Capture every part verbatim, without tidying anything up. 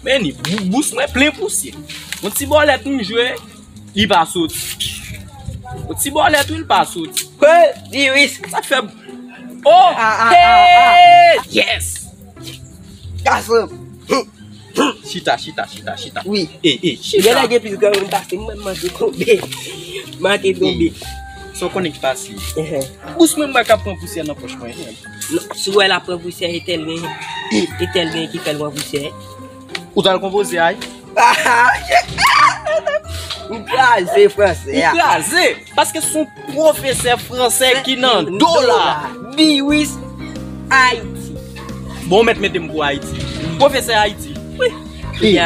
Men ni, bous mwen plen pousyè. Yon ti bòlèt m jwe, li pa soti. Yon ti bòlèt, wi, li pa soti. Kwe, Diwis. Sa k fè. Oh! Ah, ah, ah, ah. Hey! Yes! Gason. Chita, chita, chita, chita. Wi. E, e, chita. Genlè gen plis granmoun pase m, mwen manke tonbe. Manke tonbe. Sa w konnen ki pase? Ehe. Bous mwen, m wè k ap pran pousyè nan pòch mwen. Non, si w wè l ap pran pousyè, e tèl gen, e tèl gen ki fè l pran pousyè. Ou t al konpoze a wi. M kraze fransè a. Ou kraze? Paske se yon pwofesè fransè ki nan do la. Biwis Ayiti. Bon, ou mèt mete m pou Ayiti. Pwofesè Ayiti. Wi.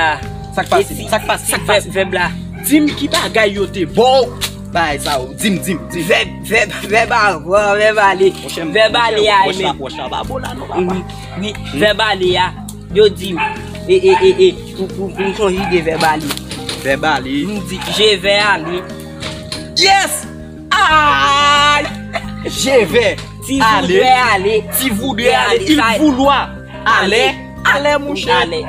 Sa k pase? Sa k pase? Sa k pase? Vèb la. Di m ki bagay yo te ba w. Bagay sa yo. Di m, di m, di m. Vèb, vèb, vèb avan, vèb ale. Vèb ale a e menm. Wòch la pa bon la non, papa. Wi, vèb ale a. Yo di m, e, e, e, e, pou, pou, pou m konjige vèb ale. Vèb ale. M di, je vais aller. Yes! Ay! Je vais aller. Tu voudrais aller. Tu voudrais aller. Il vouloir aller. Aller, monchè. Aller.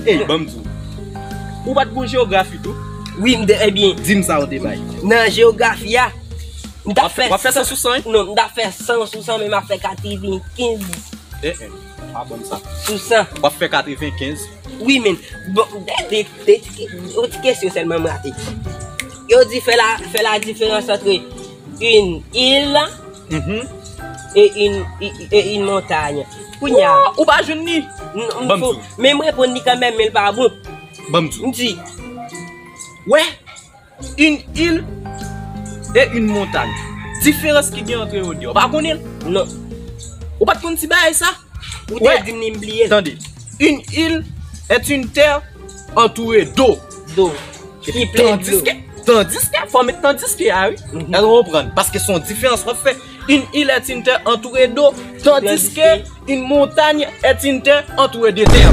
Ey, ban m di w. Ou pa t bon jewografi tou? Wi, m te, ebyen. Di m sa w te bay. Nan jewografi a, m t ap fè san sou san, wi. Non, m t ap fè san sou san, men m ap fè katrevenkenz. Eh, eh, pa ban m sa. Sou san. W ap fè katrevenkenz. Wi, men. Bon, de, de, de, yon ti kesyon sèlman m rate. Yo di fè la, fè la diferans antre une île et une, et, et une montagne. Kounye a. Ou pa jwenn li? Non, m fou. Men m reponn li kanmenm, men l pa bon. Ban m di w. M di. Wè, une île et une montagne. Diferans ki gen antre yo de, ou pa konnen l? Non. Ou pa t konn ti bagay sa? Ou te di m li, m bliye l. Tande. Une île est une terre entourée d'eau. D'eau. Ki plen dlo. Tandiske, tandiske, fò met tandiske a wi. Ou konprann? Paske se yon diferans w ap fè. Une île est une terre entourée d'eau, tandis que une montagne est une terre entourée de terre.